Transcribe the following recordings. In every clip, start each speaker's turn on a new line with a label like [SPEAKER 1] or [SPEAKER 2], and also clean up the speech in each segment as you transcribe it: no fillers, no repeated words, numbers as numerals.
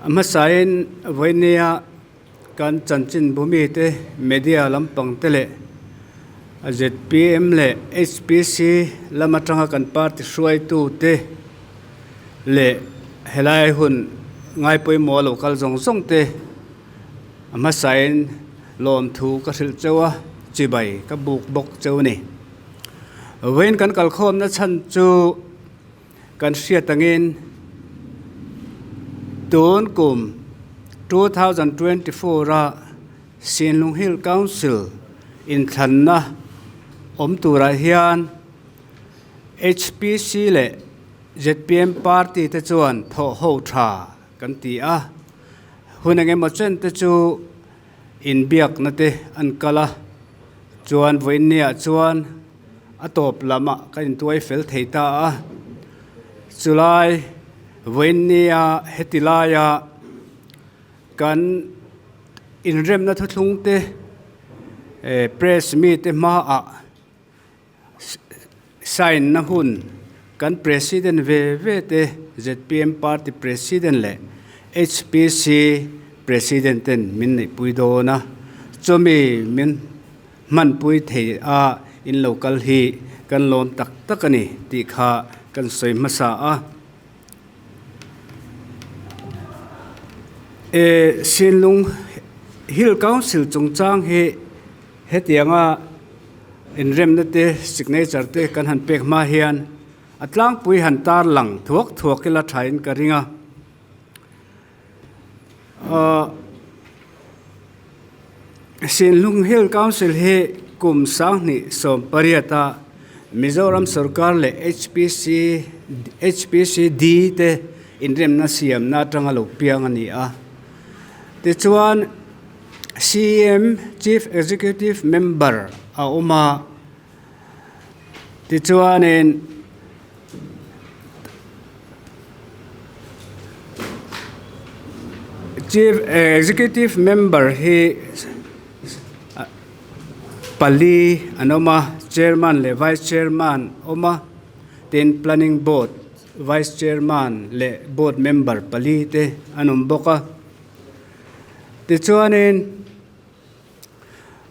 [SPEAKER 1] A hmasain vawinia kan chanchin bumite media lampang te leh zpm leh HPC lam atanga kan party hruaitu te leh helai hun ngai pawimawh a lo kal zawng zawng te a hmasain lawmthu ka hrilh cheu a, chibai ka buk bawk cheu a ni. Vawiin kan kalkhawmna chhan chu. Kan hriat angin tun kum 2024 a Sinlung Hill Council inthlanna awm turah hian HPC leh zpm party te chuan thawh ho tha kan ti a, hun engemaw chen te chu inbiakna te an kal a, chuan vawiinniah chuan A tawp lamah ka intuai fel thei ta a, chulai vawiinnia heti laia kan inremna thuthlung te press mite hmaah sign na hun kan president ve ve te zpm party president leh HPC president ten min neihpui dawn a, chumi min. Hmanpui thei a in lo kal hi kan lawm tak tak a ni tih kha kan sawi hmasa a. E Sinlung Hill Council chungchang hi hetianga inremna te signature te kan han pek hma hian a tlangpui han tarlang thuak thuak ila thain ka ring a. Sinlung Hill Council hi kum 2018 a Mizoram sorkar leh HPC HPCD te inremna siamna atanga lo piang a ni a. Tichuan CEM Chief Executive Member a awm a, tichuanin Chief Executive Member hi pali an awm a, Chairman leh Vice Chairman awm a, tin Planning Board Vice Chairman leh Board Member pali te an awm bawk a. Tichuanin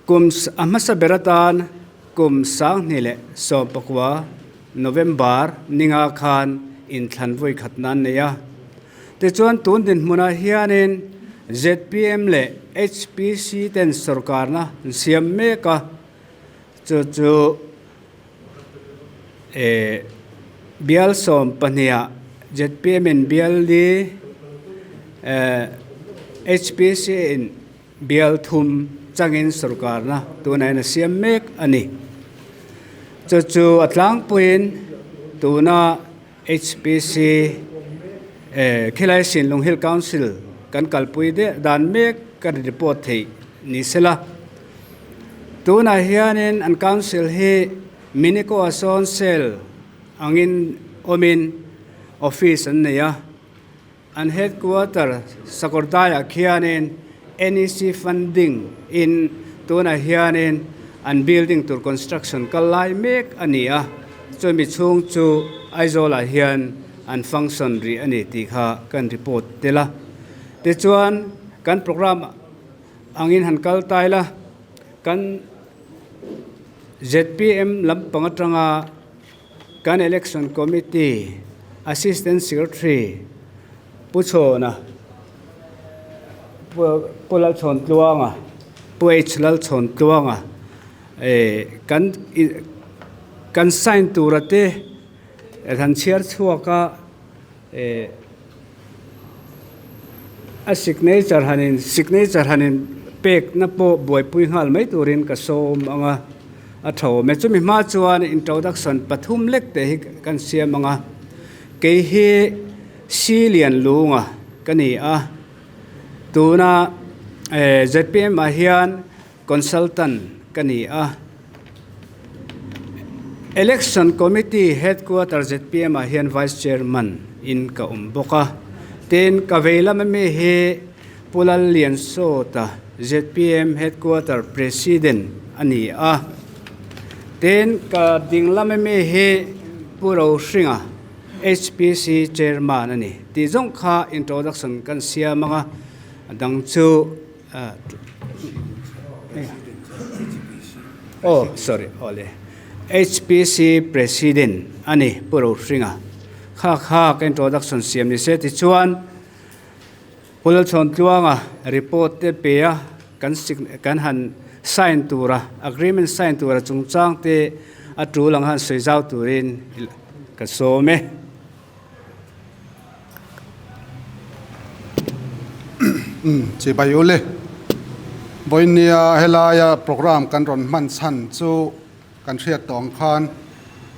[SPEAKER 1] Kum a hmasa ber atan kum 2019 November ninga khan inthlan vawi khat nan nei a. Tichuan tun dinhmunah hianin zpm leh HPC ten sorkarna an siam mek a, chu chu bial 12 ah zpm in bial li HPC in Bial thum changin sorkarna tunah hian a siam mek a ni. Chu chu a tlangpuiin tuna HPC khilai Sinlung Hill Council kan kalpui deh dan mek ka report theih ni sela. Tunah hianin an council hi Miniko a sawn cell angin awmin office an nei a. An headquarter Sakawrdaiah khianin NEC funding in tunah hianin an building tur construction kal lai mek a ni a, chumi chhung chu Aizawlah hian an function rih a ni tih kha kan report tel a. Tichuan kan programme angin han kal tai la, kan zpm lampang atanga Kan Election Committee Assistant Secretary Pu Chhawna, Pu Lalchhawntluanga, Pu H Lalchhawntluanga kan kan sign tura te han chhiar chhuak a a signature hanin signature hanin pekna pawh buaipui nghal mai turin ka sawm ang a a tha awm e chumi hma chuan introduction pathum lek te hi kan siam ang a kei hi si lian lunga ka ni a tuna eh zpm ah hian consultant ka ni a. Election Committee Headquarter zpm ah hian Vice Chairman in ka awm bawk a, tin ka vei lam ami hi Pu Lalliansawta zpm Headquarter President a ni a, tin ka ding lam ami hi Pu Rohringa. HPC Chairman a ni tih zawng kha introduction kan siam ang a, a dang chu Oh sorry aw le HPC President a ni Pu Rohringa kha kha ka introduction siam ni se tichuan Pu Lalchhawntluanga report te pe a kan kan han sign tura agreement sign tura chungchang te a tul ang han sawi zau turin ka sawm e.
[SPEAKER 2] Chibai ule, vawinia helaia program kan rawn hman chhan chu kan hriat tawh ang khan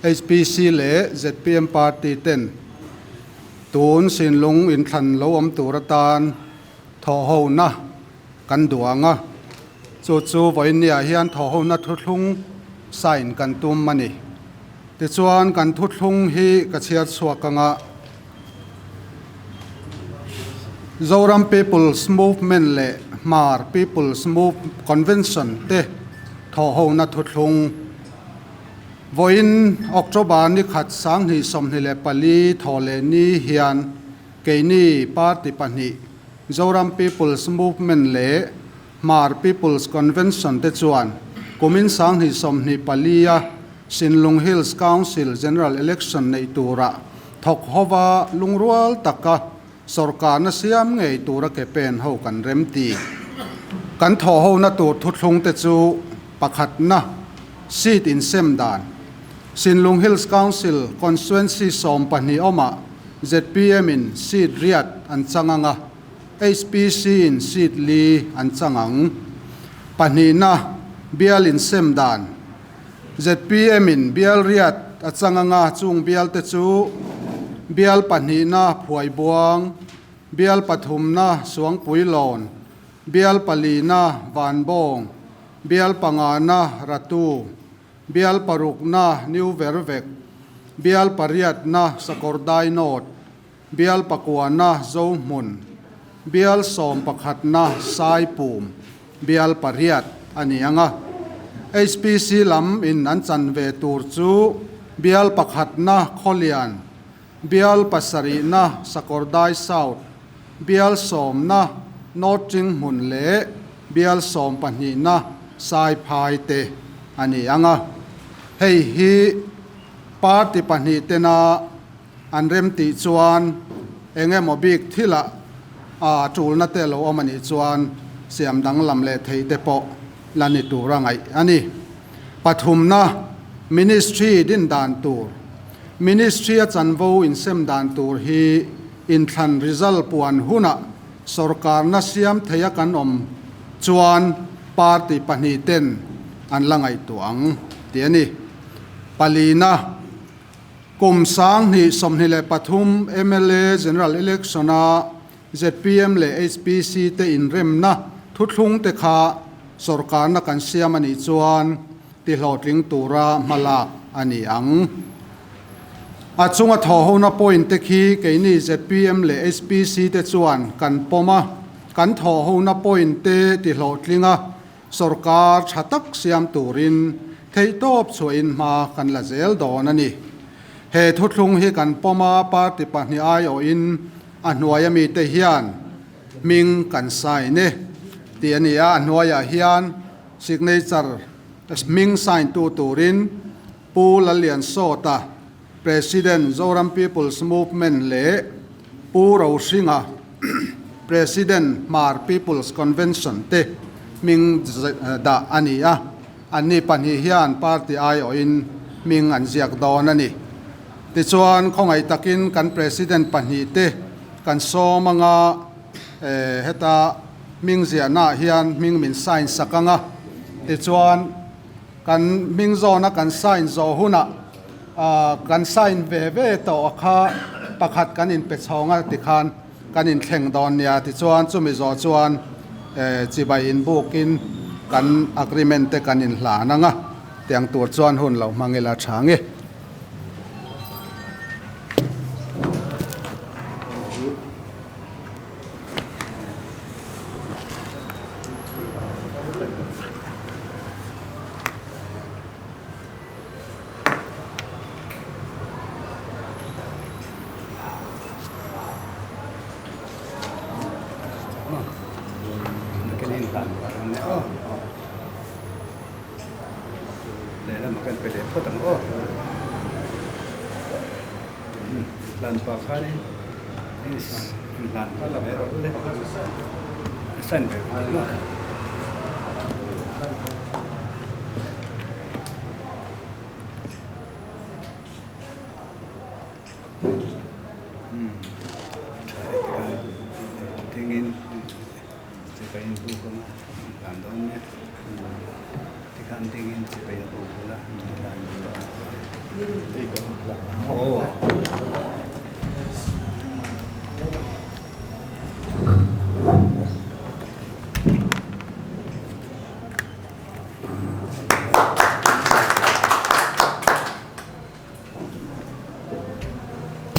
[SPEAKER 2] HPC leh zpm party ten tun Sinlung inthlan lo awm tur atan thawhhona kan duh ang a, chu chu vawinia hian thawhhona thuthlung sign kan tum a ni. Tichuan kan thuthlung hi ka chhiar chhuak ang a, Zoram People's Movement leh Hmar People's Move Convention te thawhhona thuthlung vawiin October ni khat 2024 thawhleh ni hian keini party pahnih Zoram People's Movement leh Hmar People's Convention te chuan kumin 2024 a Sinlung Hills Council General Election neih turah thawk hova lungrual taka sawrkarna siam ngei tura ke pen ho kan rem ti. Kan thawh hona tur thuthlung te chu pakhatna seat insem dan Sinlung Hills Council Constituency 12 awmah zpm in seat riat an chang ang a, HPC in seat li an chang ang. Pahnihna bial insem dan. Zpm in bial riat a chang anga chung bial te chu bial pahnihna Phuaibuang, bial pathumna Suangpuilawn, bial palina Vanbawng, bial pangana Ratu, bial parukna New Vervek, bial pariatna Sakawrdai North, Bial pakuana Zohmun, Bial 11na Saipum, Bial pariat a ni ang a. HPC lam in an chan ve tur chu Bial pakhatna Khawlian, Bial pasarihna Sakawrdai South, Bial sawmna North Ching hmun leh Bial 12na Saiphai te a ni ang a. Hei hi party pahnih tena An rem tih chuan eng emaw bik thilah a tulna te lo awm a nih chuan siam danglam leh theih te pawh la ni tur a ngaih a ni. Pathumna, Ministry din dan tur. Ministry a chanvo insem dan tur hi inthlan result puan hunah sawrkarna siam theia kan awm chuan party pahnih ten an la ngaihtuah ang tih a ni. Palina. Kum 2023 mla General Election-a zpm leh HPC te inremna thuthlung te kha sawrkarna kan siam a nih chuan tihlawhtling tura hmalak a ni ang. A chunga thawhhona point te khi keini zpm leh HPC te chuan kan pawm a, kan thawhhona point te tihlawhtlinga Sawrkar tha tak siam turin theihtawp chhuahin hma kan la zel dawn a ni. He thuthlung hi kan pawm a, party pahnih aiawhin a hnuaia mite hian hming kan sign e tih a ni a, a hnuaiah hian signature hming sign tu turin Pu Lalliansawta, President, Zoram People's Movement leh Pu Rohringa, President, Hmar People's Convention te hming dah a ni a, anni pahnih hian party aiawhin hming an ziak dawn a ni. Tichuan, khawngaih takin kan President pahnih te kan sawm anga heta hming ziahnaah hian hming min sign sak anga, tichuan, Kan hming zawna kan sign zawh hunah kan sign ve ve tawh a kha pakhat kan inpe chhawng a tikhan kan inthleng dawn nia tichuan chumi zawh chuan chibai inbukin kan agreement te kan inhlan ang a tiang tur chuan hun lo hmang ila tha nge.
[SPEAKER 1] Aw. Nakin in hlan pah ang nia aw. Lehlamah kan pe leh phawt ang aw. Hlan pah khanin in hlan pah la ve rawh le. Sign ve rawh le. Thingin chipai in buk anga dan dawn nia tikhan dingin chipai a buk bula dan aw.